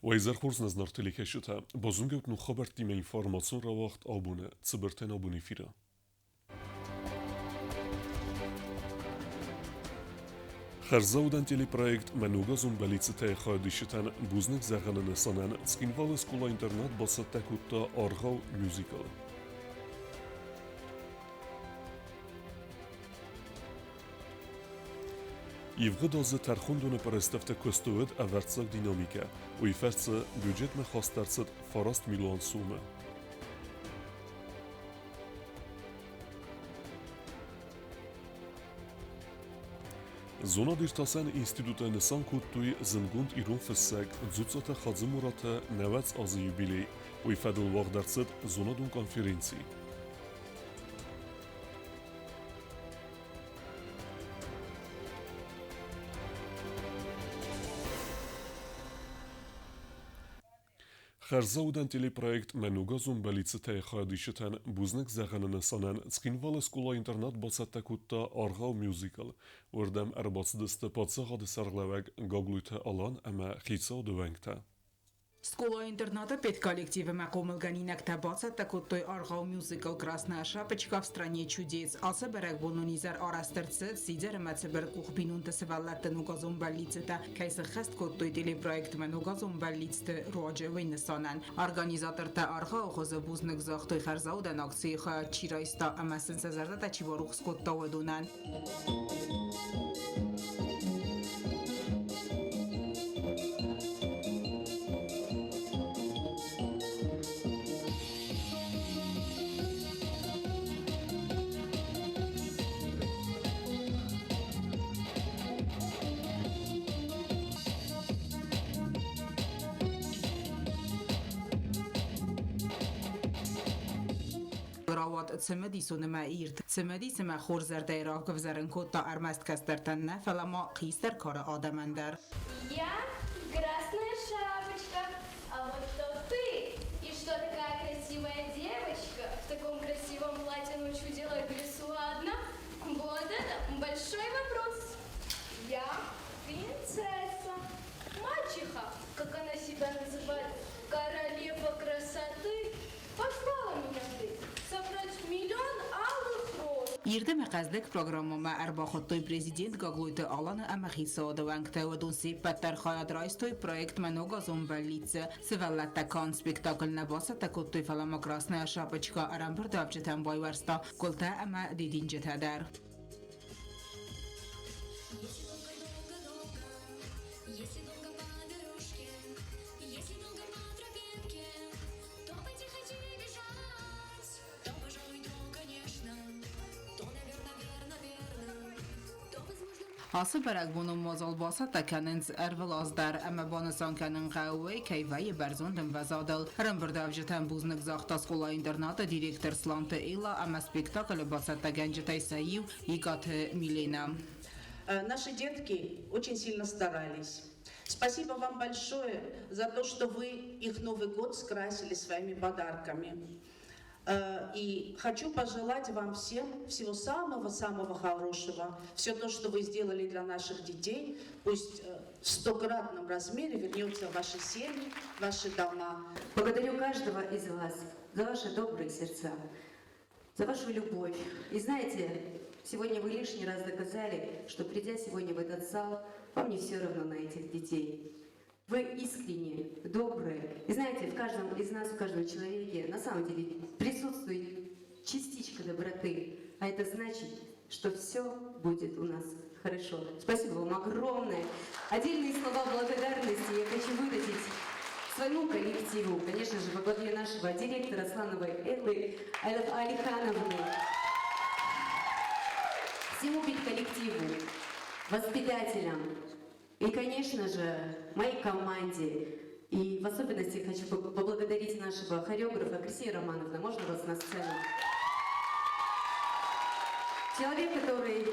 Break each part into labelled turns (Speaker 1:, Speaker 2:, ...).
Speaker 1: Уӕ изӕр хорз нӕ зынаргъ телекӕсджытӕ! Базонгӕут ног хабӕрттимӕ информацион рауагъд абоны цыбыртӕн абон эфиры. Хӕрзаудӕн телепроект «Мӕ ногазон бӕллицтӕ-йы хайадисджытӕн бузныг зӕгъыны нысанӕн Цхинвалы скъола-интернат бацӕттӕ кодта аргъау мюзикл. Ивгъуыд азы тӕрхондоны пъырыстыфты куысты уыд ӕвӕрццаг динамикӕ, уый фӕрцы бюджетмӕ хаст ӕрцыд 9 милуан сомы. Зонад-иртасӕн институты нысан кодтой зындгонд ирон фыссӕг Дзуццаты Хадзымураты 90 азы юбилей. Уый фӕдыл уагъд ӕрцыд зонадон конференци. Хӕрзаудӕн телепроект «Мӕ ногазон бӕллицтӕ-йы хайадисджытӕн бузныг зӕгъыны нысанӕн Цхинвалы скъола-интернат бацӕттӕ кодта аргъау-мюзикл. Уырдӕм ӕрбацыдысты паддзахады сӕргълӕууӕг Гаглойты Алан ӕмӕ хицауады уӕнгтӕ.
Speaker 2: Скъола-интернаты педколлективимӕ хъомылгӕнинӕгтӕ бацӕттӕ кодтой аргъау-мюзикл «Красная шапочка в стране чудес». Ацы бӕрӕгбонон изӕр арӕзт ӕрцыд сидзӕр ӕмӕ цыбыркъух бинонты сывӕллӕтты ногазон бӕллицтӕ кӕй сыххӕст кодтой телепроектмӕ ногазон бӕллицты руаджы, уый нысанӕн. Организатортӕ аргъауы хуызы бузныг загътой хӕрзаудӕн акцийы хайад чи райста ӕмӕ сын сӕ зӕрдӕтӕ чи барухс кодта, уыдонӕн. Рауад цымыдисон ӕмӕ ирд. Цымыдис ӕмӕ хорз зӕрдӕйы равгӕвзӕрын кодта ӕрмӕст кӕстӕртӕн нӕ, фӕлӕ ма хистӕр кары адӕмӕн дӕр.
Speaker 3: Я красная шапочка, а вот кто ты? И что такая красивая девочка в таком красивом платье ночью делает в лесу одна? Вот это большой вопрос. Я принцесса, мачеха, как она себя называет, королева красоты, послала меня собрать миллион алых роз.
Speaker 2: Ирд ӕмӕ хъӕздыг программӕмӕ ӕрбахуыдтой президент Гаглойты Аланы ӕмӕ хицауады уӕнгтӕ. Уыдон се ппӕт дӕр хайад райстой проектмӕ Ногазон бӕллиц-ы. Сывӕллӕттӕ канд спектакль нӕ бацӕттӕ кодтой, фӕлӕ ма Красная шапочка ӕрӕмбырдуӕвджытӕн байуӕрста гуылтӕ ӕмӕ дидинджытӕ дӕр.
Speaker 3: Если долго по дорожке, если долго по тропинке, то потихо бежать, то, пожалуй, то, конечно, то, наверное, верно, верно, то, возможно...
Speaker 2: Ацы бӕрӕгбонон мадзал бацӕттӕ кӕнынц ӕрвылаз дӕр ӕмӕ банысан кӕнын хъӕуы, кӕй вӕййы бӕрзонд ӕмвӕзадыл. Ӕрӕмбырдуӕвджытӕн бузныг загъта скъола-интернаты директор Сланты Элла ӕмӕ спектаклы бацӕттӕгӕнджытӕй сӕ иу Икъаты Миленӕ.
Speaker 4: Наши детки очень сильно старались. Спасибо вам большое за то, что вы их Новый год скрасили своими подарками. И хочу пожелать вам всем всего самого-самого хорошего. Все то, что вы сделали для наших детей, пусть в стократном размере вернется в ваши семьи, в ваши дома.
Speaker 5: Благодарю каждого из вас за ваши добрые сердца, за вашу любовь. И знаете, сегодня вы лишний раз доказали, что, придя сегодня в этот зал, вам не все равно на этих детей. Вы искренне, добрые. И знаете, в каждом из нас, в каждом человеке на самом деле присутствует частичка доброты. А это значит, что все будет у нас хорошо. Спасибо вам огромное. Отдельные слова благодарности я хочу выразить своему коллективу, конечно же, во главе нашего директора Слановой Эллы Алихановны, всему педколлективу, воспитателям и, конечно же, моей команде. И в особенности хочу поблагодарить нашего хореографа Кристину Романовна. Можно вас на сцену? Человек, который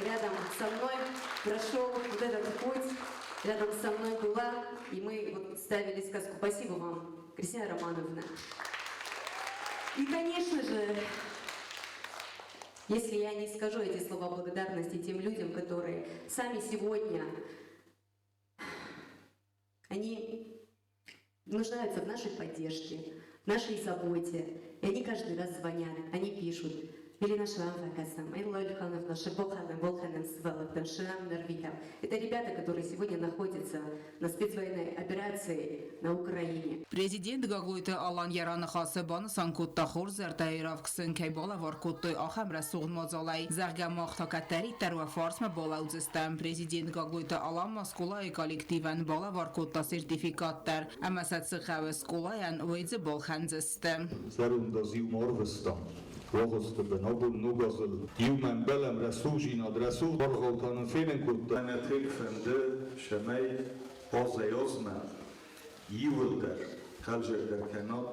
Speaker 5: рядом со мной прошел вот этот путь, рядом со мной была, и мы вот ставили сказку. Спасибо вам, Кристина Романовна. И, конечно же, если я не скажу эти слова благодарности тем людям, которые сами сегодня, они Нуждаются в нашей поддержке, в нашей заботе. И они каждый раз звонят, они пишут. Велина Шрамфакасам, Элла Альхановна, Шибоханом, Волханом, Свалахтам, Шрам Нарвитам. Это ребята, которые сегодня находятся на спецвоенной операции на Украине.
Speaker 2: Президент Гаглойты Алан йӕ раныхасы банысан кодта, хорз зӕрдӕйы равг сын кӕй балӕвар кодтой ахӕм рӕсугъд мадзалӕй, зӕгъгӕ, мах та кӕддӕриддӕр уӕ фарсмӕ балӕудзыстӕм. Президент Гаглойты Алан ма скъолайы коллективӕн балӕвар кодта сертификат дӕр, ӕмӕ сӕ цы хъӕуы скъолайӕн, уый дзы балхӕндзысты.
Speaker 6: Зӕронд аз иумӕ арвыстам, рагъуызты бын, абон ног азыл иумӕ ӕмбӕлӕм, рӕсугъдзинад, рӕсугъд аргъау та нын фенын кодта. Мӕнӕ тынг фӕнды, цӕмӕй азӕй-азмӕ иууылдӕр хӕлзӕрдӕр кӕнат,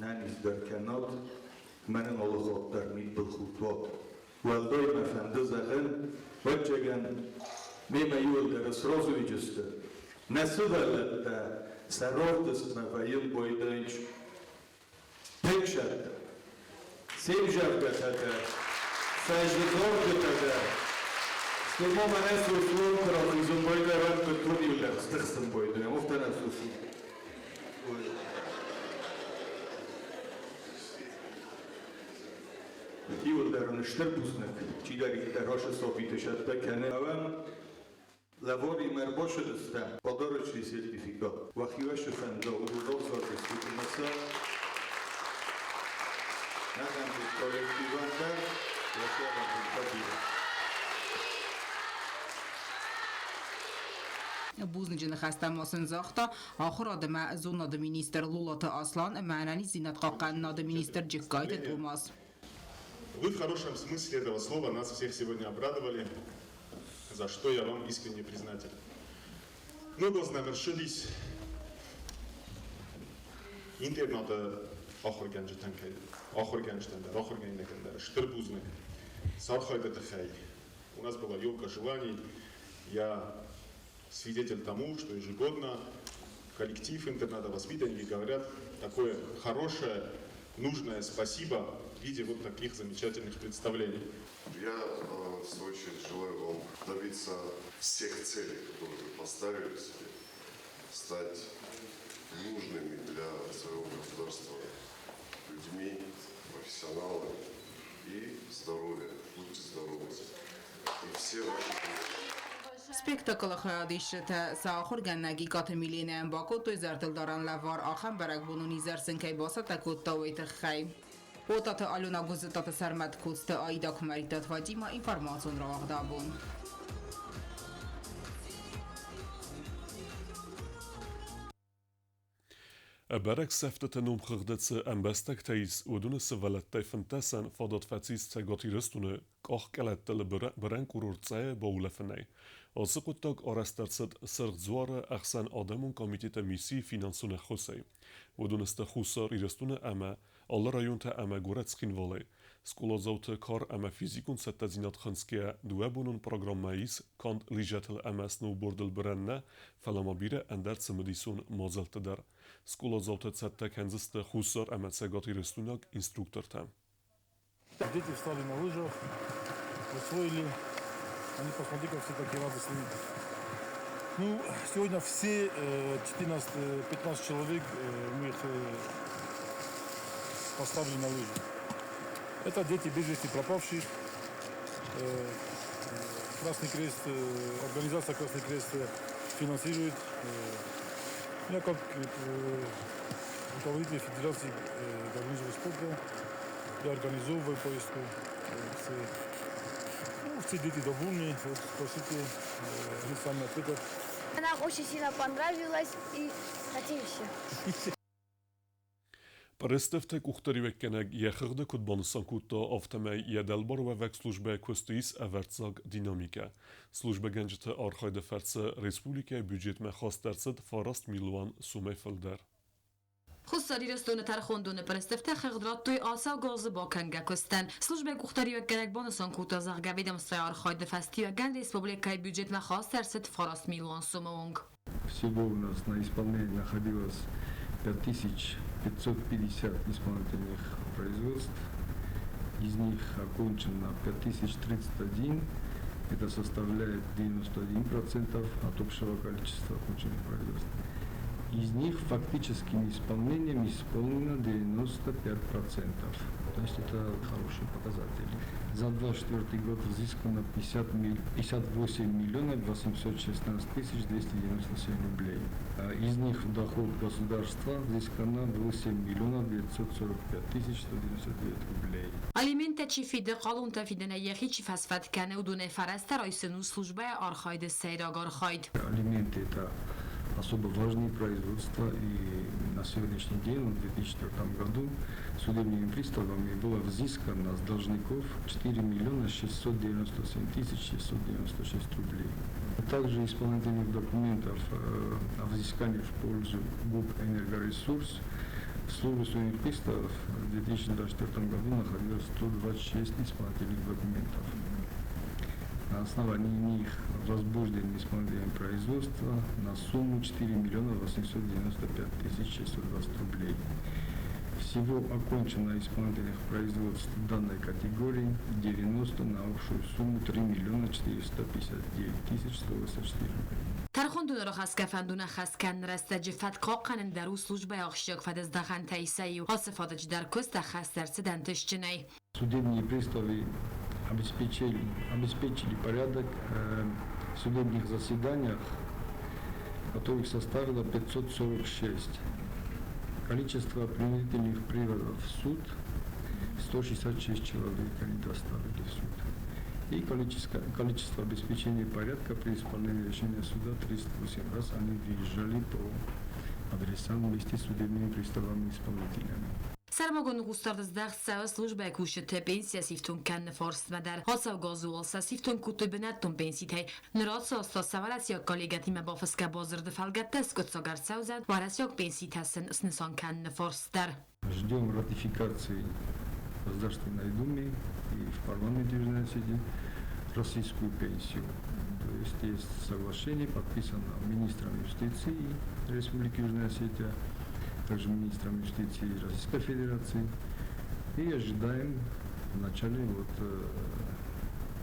Speaker 6: нӕниздӕр кӕнат, мӕнӕн алы хатт дӕр мидбылхудт уат. Уӕлдай мӕ фӕнды зӕгъын, ӕвӕццӕгӕн, мемӕ иууылдӕр сразы уыдысты, нӕ сывӕллӕттӕ сӕ равдыстмӕ вӕййын байдайынц тынг сӕттӕ. Се мзӕвгӕтӕ дӕр, сӕ зыдзорджытӕ дӕр. Стӕй ма мӕнӕ Сослан куы рахизын байдайӕм, бынтон иу стыхсын байдайӕм, афтӕ нӕ Сослан? Иуылдӕр ын стыр бузныг, чидӕриддӕр ашы сабиты сӕттӕ кӕны. Ӕвӕн лӕваримӕ ӕрбацыдыстӕм подарочный сертификат. Уӕхи фӕнда, уыдон равзардзыстут ӕмӕ сӕ нӕхӕн коллективӕн дӕр уӕхи.
Speaker 2: Бузныджы ныхӕстӕ ма сын загъта ахуырад ӕмӕ зонады министр Лолаты Аслан ӕмӕ ӕнӕниздзинад хъахъхъӕнынады министр Джыккайты Томас.
Speaker 7: Вы в хорошем смысле этого слова нас всех сегодня обрадовали, за что я вам искренне признателен. Ног аз нӕм ӕрцыдис интернаты ахуыргӕнджытӕн ахуыргӕнджытӕн дӕр, ахуыргӕнинӕгтӕн дӕр стыр бузныг сӕ архайды тыххӕй. У нас была елка желаний. Я свидетель тому, что ежегодно коллектив интерната, воспитанники говорят такое хорошее, нужное спасибо в виде вот таких замечательных представлений.
Speaker 8: Я, в свою очередь, желаю вам добиться всех целей, которые вы поставили себе, стать нужными для своего государства людьми, профессионалами и здоровья. Будьте здоровы. И все ваши
Speaker 2: Спектаклы хайадисджытӕ сӕ ахуыргӕнӕг Икъаты Миленӕйӕн бакодтой зӕрдылдарӕн лӕвар, ахӕм бӕрӕгбонон изӕр сын кӕй бацӕттӕ кодта, уый тыххӕй. Отаты Алена, Гуыззытаты Сӕрмӕт, Коцты Аида, Куымӕридтаты Фатимӕ, информацион рауагъд «Абон».
Speaker 1: Ӕбӕрӕг сӕфтыты номхыгъды цы ӕмбӕстӕгтӕ ис, уыдоны сывӕллӕттӕй 15-ӕн фадат фӕцис Цӕгат Ирыстоны къахкъӕлӕттыл бырӕн курорт Цъӕйы баулӕфынӕй. Ацы хъуыддаг арӕзт ӕрцыд Сырх Дзуары ӕхсӕнадӕмон комитеты миссийы финансон ӕххуысӕй. Уыдон сты Хуссар Ирыстоны ӕмӕ алы районтӕ ӕмӕ горӕт Цхинвалӕй. Скъоладзауты кар ӕмӕ физикон цӕттӕдзинад хынцгӕйӕ дыууӕбонон программӕйы ис канд лыжӕтыл ӕмӕ сноубордыл бырӕн нӕ, фӕлӕ ма бирӕ ӕндӕр цымыдисон мадзӕлтты дӕр. Скъоладзаутӕ цӕттӕ кӕндзысты Хуссар ӕмӕ цӕгатирыстойнаг инструктортӕ.
Speaker 9: Дети встали на лыжах, освоили. Они, посмотри, как все такие радостные. Ну, сегодня все 14-15 человек мы их поставили на лыжи. Это дети без вести пропавших. Красный Крест, организация Красный Крест финансирует. Я как руководитель Федерации горнолыжного спорта, я организовываю поездку. Ну, все дети довольны, вот спросите, они сами ответят.
Speaker 3: Нам очень сильно понравилось и хотим еще.
Speaker 1: Пъырыстыфты къухдариуӕггӕнӕг йӕ хыгъды куыд банысан кодта, афтӕмӕй йӕ дӕлбаруӕвӕг службӕйы куысты ис ӕвӕрццаг динамикӕ. Службӕгӕнджыты архайды фӕрцы республикӕйы бюджетмӕ хаст ӕрцыд 9 милуан сомӕй фылдӕр.
Speaker 10: Хуссар Ирыстоны тӕрхондоны пъырыстыфтӕ хыгъд радтой ацы азы бакӕнгӕ куыстӕн. Службӕйы къухдариуӕггӕнӕг банысан кодта, зӕгъгӕ, ведомствойы архайды фӕстиуӕгӕн республикӕйы бюджетмӕ хаст ӕрцыд 9 милуан сомы онг.
Speaker 11: Всего у нас на исполнении находилось 5550 исполнительных производств. Из них окончено 5031. Это составляет 91% от общего количества оконченных производств. Из них фактическим исполнением исполнено 95%. То есть это хороший показатель. За 2024 год взыскано 58 миллионов 816 тысяч 297 рублей. Из них в доход государства взыскано 8 миллионов 945 тысяч 199 рублей.
Speaker 10: Алименттӕ чи фиды, хъалонтӕ фидынӕй йӕхи чи фӕсфӕд кӕны, уыдонӕй фӕрӕзтӕ райсын у службӕйы архайды сӕйраг архайд.
Speaker 11: Алименты – это особо важные производства, и на сегодняшний день, в 2004 году, судебными приставами было взыскано с должников 4 миллиона 697 тысяч 696 рублей. Также исполнительных документов о взыскании в пользу ГУП «Энергоресурс» в службе судебных приставов в 2024 году находилось 126 исполнительных документов. На основании них возбуждено исполнительное производство на сумму 4 миллиона 895 тысяч 620 рублей. Всего окончено исполнительных производств данной категории 90 на общую сумму 3 миллиона 459 тысяч 184 рублей.
Speaker 10: Тӕрхондоны рахӕсгӕ фӕндон ӕххӕст кӕныны рӕстӕджы фӕтк хъахъхъӕнын дӕр у службӕйы ахсджиаг фӕдыздӕхӕнтӕй сӕ иу. Ацы фадыджы дӕр куыст ӕххӕст ӕрцыд ӕнтыстджынӕй.
Speaker 11: Судебные приставы обеспечили порядок в судебных заседаниях, которых составило 546. Количество принудительных приводов в суд 166 человек они доставили в суд. И количество обеспечения порядка при исполнении решения суда 308 раз они выезжали по адресам вместе с судебными приставами-исполнителями.
Speaker 10: Сӕрмагонд хъусдард здӕхт цӕуы службӕйы кусджыты пенсийӕ сифтонг кӕныны фарстмӕ дӕр. Ацӕугӕ азы уал сӕ сифтонг кодтой бынӕттон пенситӕй. Ныр ацы аз та сӕ уӕрӕсейаг коллегӕтимӕ бафысгӕ бадзырды фӕлгӕтты скъуыддзаг ӕрцӕудзӕн уӕрӕсейаг пенситӕ сын снысан кӕныны фарст дӕр.
Speaker 11: Ждем ратификации в Государственной Думе и в парламенте Южной Осетии российскую пенсию. То есть есть соглашение, подписано министром юстиции Республики Южная Осетия, также министром юстиции Российской Федерации. И ожидаем в начале вот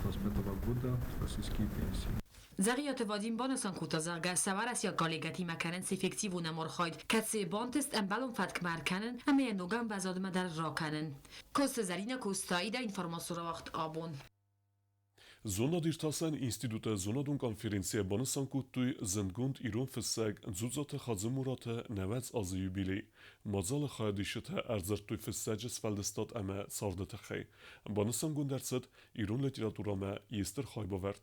Speaker 11: 2025 года российские пенсии.
Speaker 10: Дзӕгъиаты Вадим банысан кодта, зӕгъгӕ, сӕ уӕрӕсейаг коллегӕтимӕ кӕнынц эффективон ӕмархайд, кӕцыйы бантыст ӕмбӕлон фӕткмӕ ӕркӕнын ӕмӕ йӕ ног ӕмвӕзадмӕ дӕр ракӕнын. Коцты Зӕринӕ, Коцты Аидӕ, информацион рауагъд Абон.
Speaker 1: Зонад-иртасӕн институты зонадон конференцийы банысан кодтой зындгонд ирон фыссӕг Дзудцаты Хадзымураты 90 азы юбилей. Мадзалы хайадисджытӕ ӕрдзырдтой фыссӕджы сфӕлдыстад ӕмӕ царды тыххӕй. Банысангонд ӕрцыд ирон литературӕмӕ йе стыр хайбавӕрд.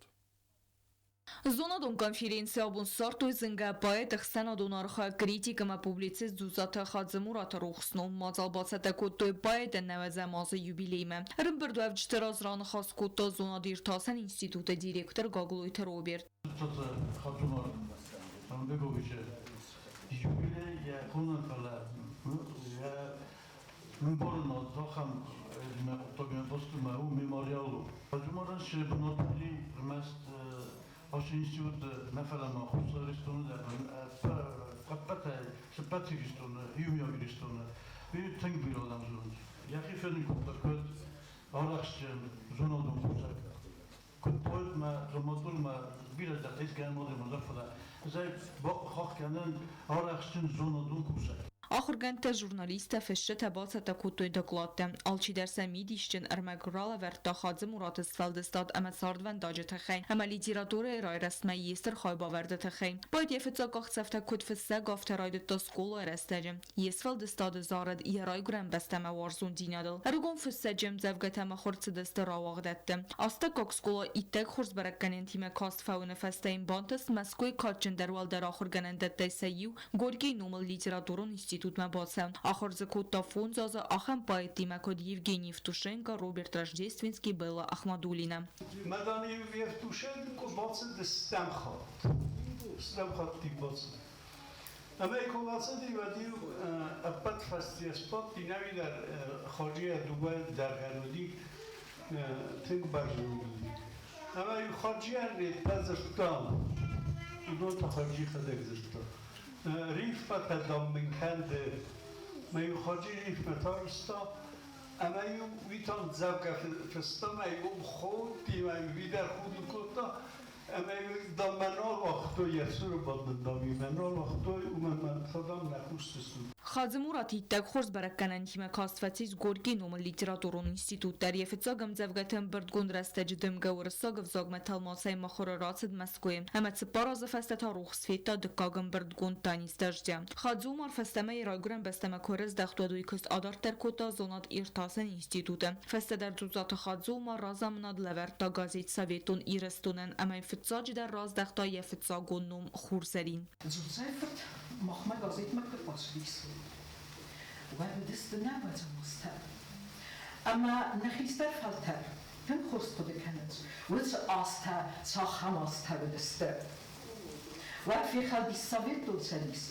Speaker 12: Зонадон конференцийы абон ссардтой зынгӕ поэт, ӕхсӕнадон архайӕг, критик ӕмӕ публицист Дзудцаты Хадзымураты рухс ном. Мадзал бацӕттӕ кодтой поэтӕн 90-ӕм азы юбилеймӕ. Ӕрӕмбырдуӕвджыты раз раныхас кодта зонад-иртасӕн институты директор Гаглойты Роберт.
Speaker 13: Дзудцаты Хадзымурат Рамбеговичы юбилей йӕ хонӕн, фӕлӕ йӕ мбарынад ахӕм хъуыддагмӕ бацыдмӕ у мемориал у. Хадзымурат цы бынат уыди ӕрмӕст ацы институты нӕ, фӕлӕ ма Хуссар Ирыстоны дӕр, ӕппӕтӕй цыппар Ирыстоны, иумиаг Ирыстоны тынг бирӕ адӕм зонынц. Йӕхи фенын кодта куыд арӕхстджын зонадон кусӕг, куыд поэтмӕ, драматургмӕ бирӕ здӕхт ис гӕнмадӕмон, фӕлӕ ӕз бахахх кӕнын арӕхстджын зонадон кусӕг.
Speaker 12: Ахуыргӕндтӕ, журналисттӕ, фысджытӕ бацӕттӕ кодтой докладтӕ. Алчидӕр сӕ мидисджын ӕрмӕг ралӕвӕрдта Хадзымураты сфӕлдыстад ӕмӕ цардвӕндаджы тыххӕй ӕмӕ литературӕйы райрӕзтмӕ йе стыр хайбавӕрды тыххӕй. Поэт йӕ фыццаг къахдзӕфтӕ куыд фыссӕг, афтӕ райдыдта скъолайы рӕстӕджы. Йе сфӕлдыстады зарыд йӕ райгуырӕн бӕстӕмӕ уарзондзинадыл. Ӕрыгон фыссӕджы ӕмдзӕвгӕтӕ мыхуыр цыдысты рауагъдӕтты. Астӕуккаг скъола иттӕг хорз бӕрӕггӕнӕнтимӕ каст фӕуыны фӕстӕ йын бантыст Мӕскуыйы кадджындӕр уӕлдӕр ахуыргӕнӕндӕттӕй сӕ иу, Горькийы номыл литературон институтмӕ бацӕуын. Ахуыр дзы кодта 5 азы ахӕм поэттимӕ, куыд Евгений Евтушенко, Роберт Рождественский, Белла Ахмадулина.
Speaker 13: Мадам Евтушенко бацыд стӕм хатт. Стӕм хатт бацыд. Ӕмӕ куы бацыди, уӕд-иу ӕппӕт фӕстийӕ сбадти, нӕуи дӕр Хаджийӕ дыууӕ дӕргъӕн уыди, тынг бӕрзонд уыди. Ӕмӕ-иу Хаджийӕн редтӕ дзырдта, уыдон та Хаджи йӕхӕдӕг дзырдта. Рифмӕтӕ, дам, мын кӕн ды. Мӕ-иу Хаджи рифмӕтӕ арызта, ӕмӕ-иу уый та ӕмдзӕвгӕ фыста, мӕ-иу ӕм худти, мӕ-иу уый дӕр худын кодта. Ӕмӕ-иу, дам, мӕ нал уагътой йӕ цуры бадын, дам-иу мӕ нал уагътой, уымӕн мӕ Ӕнхъӕлдӕн нӕ кусдзыстут.
Speaker 12: Хадзымурат иттӕг хорз бӕрӕггӕнӕнтимӕ каст фӕцис Горькийы номыл литературон институт дӕр. Йӕ фыццаг ӕмдзӕвгӕты ӕмбырдгонд Рӕстӕджы дымгӕ уырыссаг ӕвзагмӕ тӕлмацӕй мыхуыры рацыд Мӕскуыйы. Ӕмӕ 4 азы фӕстӕ та рухс федта дыккаг ӕмбырдгонд Танец дождя. Хадзы-Умар фӕстӕмӕ йӕ райгуырӕн бӕстӕмӕ куы ӕрыздӕхт, уӕд уый куыст адарддӕр кодта зонад-иртасӕн институты. Фӕстӕдӕр Дзудцаты Хадзы-Умар разамынад лӕвӕрдта газет Советон Ирыстонӕн ӕмӕ фыццаджыдӕр раздӕхта йӕ фыццагон ном Хурзӕрин.
Speaker 14: Дзуццайы-фырт махмӕ газетмӕ куы ӕрбацыдис, уӕд уыдысты нӕуӕдзӕм азтӕ. Ӕмӕ нӕ хистӕр фӕлтӕр тынг хорз хъуыды кӕнынц, уыцы азтӕ цахӕм азтӕ уыдысты. Уӕд фехӕлдис Советон Цӕдис,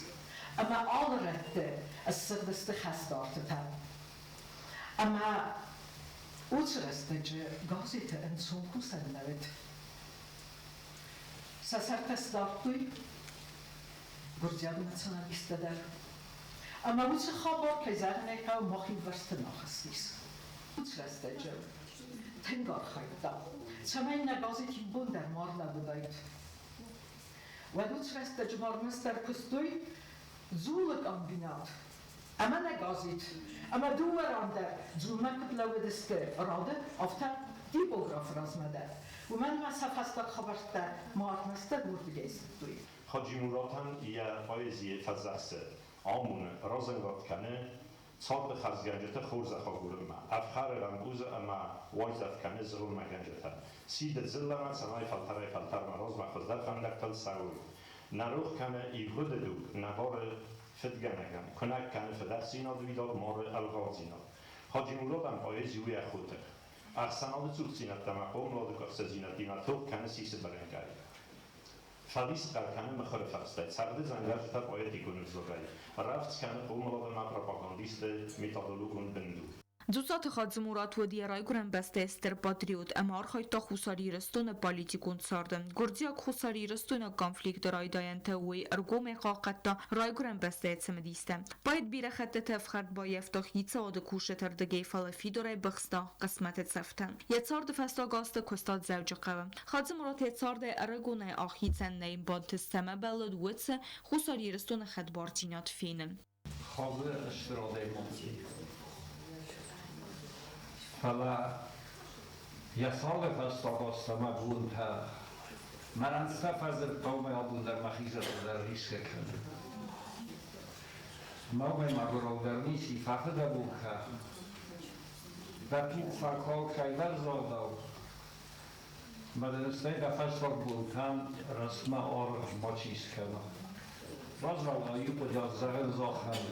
Speaker 14: ӕмӕ алы рӕтты ссыгъдысты хӕсты артытӕ. Ӕмӕ уыцы рӕстӕджы газеты ӕнцон кусӕн нӕ уыд. Сӕ сӕртӕ сдардтой гуырдзиаг националисттӕ дӕр. Ӕмӕ уыцы хабар, кӕй зӕгъын ӕй хъӕуы, мах иувӕрсты нӕ ахызтис. Уыцы рӕстӕджы тынг архайдта, цӕмӕй нӕ газет иу бон дӕр ма ӕрлӕууыдаид. Уӕд уыцы рӕстӕджы ма ӕрмӕстдӕр куыстой дзулы комбинат ӕмӕ нӕ газет. Ӕмӕ дыууӕ ран дӕр дзулмӕ куыд лӕууыдысты рады, афтӕ типографы размӕ дӕр. Уымӕн ма сӕ фӕстаг хабӕрттӕ ма ӕрмӕстдӕр уырдыгӕй зыдтой.
Speaker 15: Хаджи-Муратӕн йӕ поэзийы фӕдзӕхсы, амоны, разӕнгард кӕны царды хӕрзгӕнджыты хорзӕх агурынмӕ, ӕфхӕры, рӕмпъузы ӕмӕ уайдзӕф кӕны зыгъуыммӕгӕнджытӕн, сиды дзыллӕмӕ, цӕмӕй фӕлтӕрӕй-фӕлтӕрмӕ размӕ хуыздӕр фӕндӕгтыл цӕуой. Нӕ рох кӕны ивгъуыды дуг, нӕ бары фыдгӕнӕгӕн, куынӕг кӕны фыдӕхдзинад, уидаг мары ӕлгъагдзинад. Хаджи-Муратӕн поэзи у йӕ хотых. Ӕхсӕнады цухдзинӕдтӕ ӕмӕ хъомылады къуыхцыдзинӕдтимӕ тох кӕны сисы бырынкъӕй. Фӕдис хъӕр кӕны мыхуыры фӕрстӕй, цӕгъды дзӕнгӕрджытӕ поэтикон ӕвзагӕй, рӕвдз кӕны хъомылад ӕмӕ пропагандисты методологон бындур.
Speaker 12: Дзуццаты Хадзымурат уыд йӕ райгуырӕн бӕстӕйы стыр патриот ӕмӕ архайдта Хуссар Ирыстоны политикон царды. Гуырдзиаг-хуссарирыстойнаг конфликты райдайӕнтӕ уый ӕргомӕй хъахъхъӕдта райгуырӕн бӕстӕйы цымыдистӕ. Поэт бирӕ хӕттыты ӕфхӕрд баййӕфта хицауады кусджыты рдыгӕй, фӕлӕ фидарӕй быхста хъысмӕты цӕфтӕн. Йӕ царды фӕстаг азты куыста Дзӕуджыхъӕуы. Хадзымурат йӕ цардӕй ӕрыгонӕй ахицӕн нӕ бантыст, цӕмӕ бӕллыд, уыцы Хуссар Ирыстоны хӕдбардзинад фенын.
Speaker 16: Хъӕуы стыр адӕймаги. Фӕлӕ йӕ царды фӕстаг азтӕ мӕ бонтӕ мӕнӕн сӕ фӕдзырдта, уымӕй абон дӕр мӕхи зӕрдӕ дӕр рисгӕ кӕны. Мӕ уымӕй мӕгуырау дӕр ници фӕфыдӕбон кӕ. Дӕ туг фӕкал кӕйдӕр загъдау, мӕ дын стӕй дӕ фӕстаг бонтӕм рӕстмӕ аргъ мачи скӕна. Развӕлгъау иу хъуыдиат зӕгъын зӕххӕн.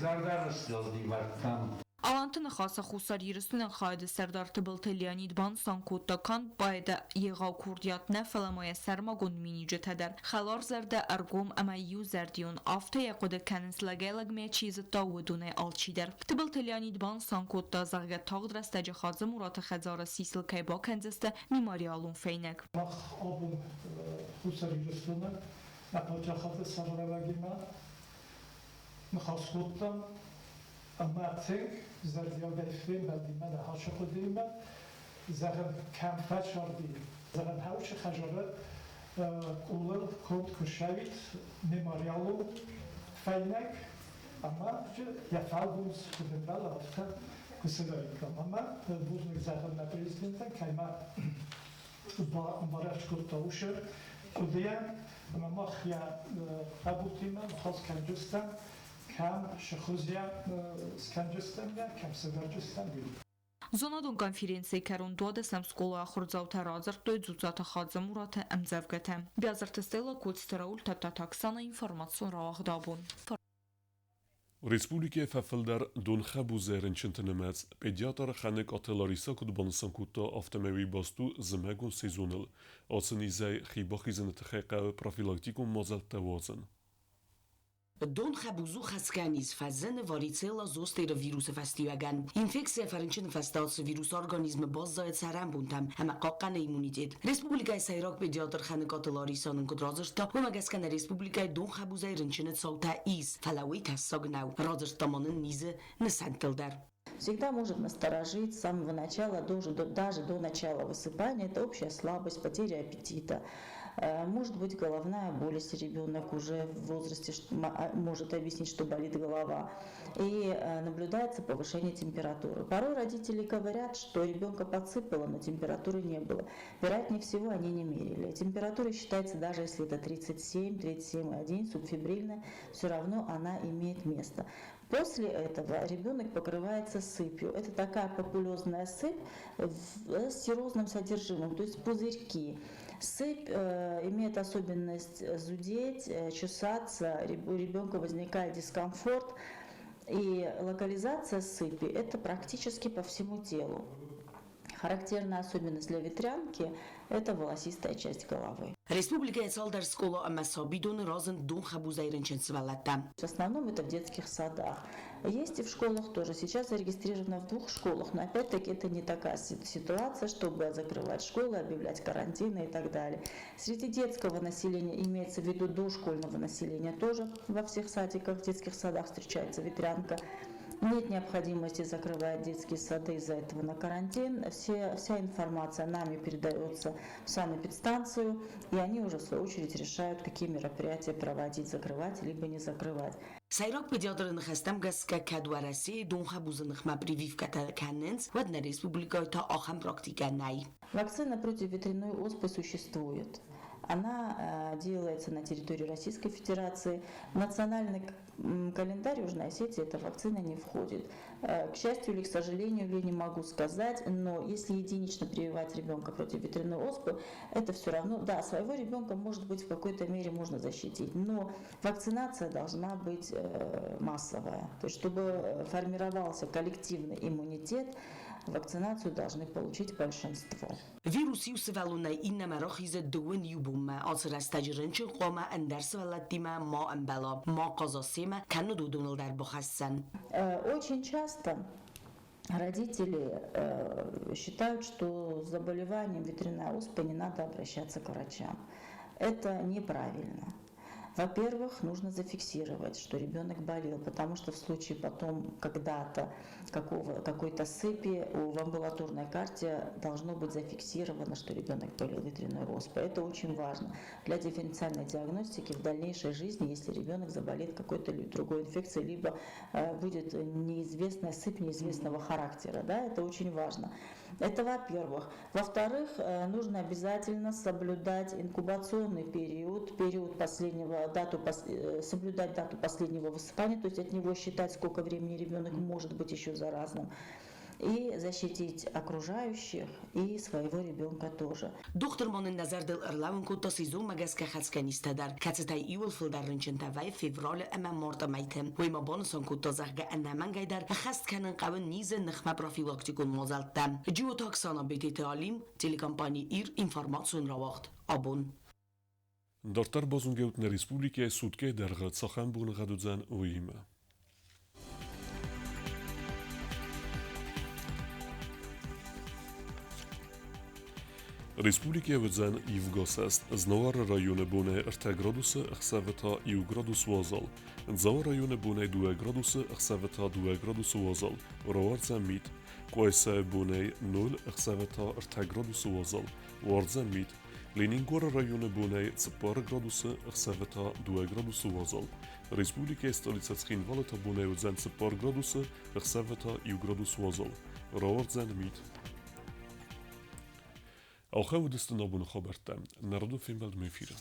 Speaker 16: Зӕрдӕ рыстылди мӕрдтӕм.
Speaker 12: Аланты Ныхасы Хуссар Ирыстоны хайады сӕрдар Тыбылты Леонид банысан кодта, канд поэты егъау курдиат нӕ, фӕлӕ ма йӕ сӕрмагонд миниуджытӕ дӕр. Хӕларзӕрдӕ, ӕргом ӕмӕ иузӕрдион, афтӕ йӕ хъуыды кӕнынц лӕгӕй-лӕгмӕ чи зыдта, уыдонӕй алчидӕр. Тыбылты Леонид банысан кодта, зӕгъгӕ, тагъд рӕстӕджы Хадзы-Мураты хӕдзары сисыл кӕй бакӕндзысты мемориалон фӕйнӕг.
Speaker 17: Мах абон Хуссар Ирыстоны нӕ паддзахады сӕргълӕууӕгимӕ ныхас кодтам ӕмӕ тынг зӕрдиагӕй фембӕлдимӕ ныхасы хъуыдыимӕ, зӕгъӕм, кӕм фӕцарди, зӕгъӕм, хӕусы хӕдзары къулыл конд куы ссӕуид мемориалон фӕйнӕг ӕмӕ йӕ фӕлгонц куыд ӕмбӕлы, афтӕ куы цыдаиккам. Ӕмӕ бузныг зӕгъын нӕ президентӕн, кӕй ма бараст кодта уыцы хъуыдыйӕн, ӕмӕ мах йӕ хъӕбултимӕ ныхас кӕнджыстӕм, кӕм сыхуызйӕ скӕнджыстӕм, кӕм сывӕрджыстӕм, уый.
Speaker 12: Зонадон конференцийы кӕрон 12-ӕм скъолайы ахуырдзаутӕ радзырдтой Дзуццаты Хадзымураты ӕмдзӕвгӕтӕ. Биазырты Стелла, Коцты Рауль, Тадтаты Оксана, информацион рауагъд абон.
Speaker 1: Республикӕйы фӕфылдӕр донхӕбузӕй рынчынты нымӕц. Педиатр Хӕныкъаты Лариса куыд банысан кодта, афтӕмӕй уый баст у зымӕгон сезоныл. Ацы низӕй хи бахизыны тыххӕй хъӕуы профилактикон мадзӕлттӕ уадзын.
Speaker 18: Донхӕбуз у хӕцгӕ низ, фӕзыны варицелла зостеры вирусы фӕстиуӕгӕн. Инфекцийӕ фӕрынчыны фӕстӕ ацы вирус организмы баззайы цӕрӕнбонтӕм ӕмӕ хъахъхъӕны иммунитет. Республикӕйы сӕйраг педиатр Хӕныкъаты Лариса нын куыд радзырдта, уымӕ гӕсгӕ нӕ республикӕйы донхӕбузӕй рынчыны цаутӕ ис, фӕлӕ уый тӕссаг нӕу, радзырдта ма нын низы нысӕнттыл дӕр.
Speaker 19: Всегда может насторожить с самого начала, даже до начала высыпания. Это общая слабость, потеря аппетита. Может быть головная боль, если ребенок уже в возрасте может объяснить, что болит голова. И наблюдается повышение температуры. Порой родители говорят, что ребенка подсыпало, но температуры не было. Вероятнее всего, они не мерили. Температура считается, даже если это 37, 37,1, субфебрильная, все равно она имеет место. После этого ребенок покрывается сыпью. Это такая папулезная сыпь с серозным содержимым, то есть пузырьки. Сыпь имеет особенность зудеть, чесаться, у ребенка возникает дискомфорт. И локализация сыпи – это практически по всему телу. Характерная особенность для ветрянки – это волосистая часть головы.
Speaker 18: Республикӕйы цалдӕр скъола ӕмӕ сабидоны разынд донхӕбузӕй рынчын сывӕллӕттӕ.
Speaker 19: В основном это в детских садах. Есть и в школах тоже. Сейчас зарегистрировано в двух школах, но опять-таки это не такая ситуация, чтобы закрывать школы, объявлять карантины и так далее. Среди детского населения, имеется в виду дошкольного населения, тоже во всех садиках, детских садах встречается ветрянка. Нет необходимости закрывать детские сады из-за этого на карантин. Вся информация нами передается в санэпидстанцию, и они уже в свою очередь решают, какие мероприятия проводить, закрывать либо не закрывать.
Speaker 18: Сӕйраг педиатры ныхӕстӕм гӕсгӕ кӕд Уӕрӕсейы донхӕбузы ныхмӕ прививкӕтӕ кӕнынц, уӕд нӕ республикӕйы та ахӕм практикӕ нӕй.
Speaker 19: Вакцина против ветряной оспы существует. Она делается на территории Российской Федерации. В национальный календарь Южной Осетии эта вакцина не входит. К счастью или к сожалению, или не могу сказать, но если единично прививать ребенка против ветряной оспы, это все равно, да, своего ребенка, может быть, в какой-то мере можно защитить, но вакцинация должна быть массовая. То есть, чтобы формировался коллективный иммунитет, вакцинацию должны получить большинство.
Speaker 18: Вирус иу сывӕллонӕй иннӕмӕ рахизы дыууын иу бонмӕ. Ацы рӕстӕджы рынчын хъуамӕ ӕндӕр сывӕллӕттимӕ ма ӕмбӕла, ма хъаза семӕ, кӕннод уыдоныл дӕр бахӕсдзӕн.
Speaker 19: Очень часто родители считают, что с заболеванием ветряной оспы не надо обращаться к врачам. Это неправильно. Во-первых, нужно зафиксировать, что ребенок болел, потому что в случае потом когда-то какой-то сыпи в амбулаторной карте должно быть зафиксировано, что ребенок болел ветряной оспой. Это очень важно для дифференциальной диагностики в дальнейшей жизни, если ребенок заболеет какой-то другой инфекцией, либо будет неизвестная сыпь неизвестного характера. Да, это очень важно. Это во-первых. Во-вторых, нужно обязательно соблюдать инкубационный период, период последнего, дату, соблюдать дату последнего высыпания, то есть от него считать, сколько времени ребенок может быть еще заразным, и защитить окружающих и своего ребенка тоже.
Speaker 18: Дохтыр ма нын нӕ зӕрдыл ӕрлӕууын кодта сезонмӕ гӕсгӕ хӕцгӕ низтӕ дӕр, кӕцытӕй иууыл фылдӕр рынчынтӕ вӕййы февралы ӕмӕ марты мӕйты. Уый ма банысан кодта, зӕгъгӕ, ӕнӕмӕнгӕй дӕр ӕххӕст кӕнын хъӕуы низы ныхмӕ профилактикон мадзӕлттӕ. Джиоты Оксана, Бететы Алим, телекомпани Ир, информацион рауагъд Абон.
Speaker 1: Дарддӕр базонгӕут нӕ республикӕйы суткӕйы дӕргъы цахӕм боныгъӕд уыдзӕн, уыимӕ. Республикӕйы уыдзӕн ивгӕсӕст. Знауыры районы бонӕй 3 градусы, ӕхсӕвы та 1 градус уазал. Дзауы районы бонӕй 2 градусы, ӕхсӕвы та 2 градусы уазал. Рауардзӕн мит. Къуайсайы бонӕй 0, ӕхсӕвы та 3 градусы уазал. Уардзӕн мит. Ленингоры районы бонӕй 4 градусы, ӕхсӕвы та 2 градусы уазал. Республикӕйы столицӕ Цхинвалы та бонӕй уыдзӕн 4 градусы, ӕхсӕвы та 1 градус уазал. Рауардзӕн мит. Ахӕм уыдысты нӕ абоны хабӕрттӕ. Нӕ радон фембӕлдмӕ эфиры.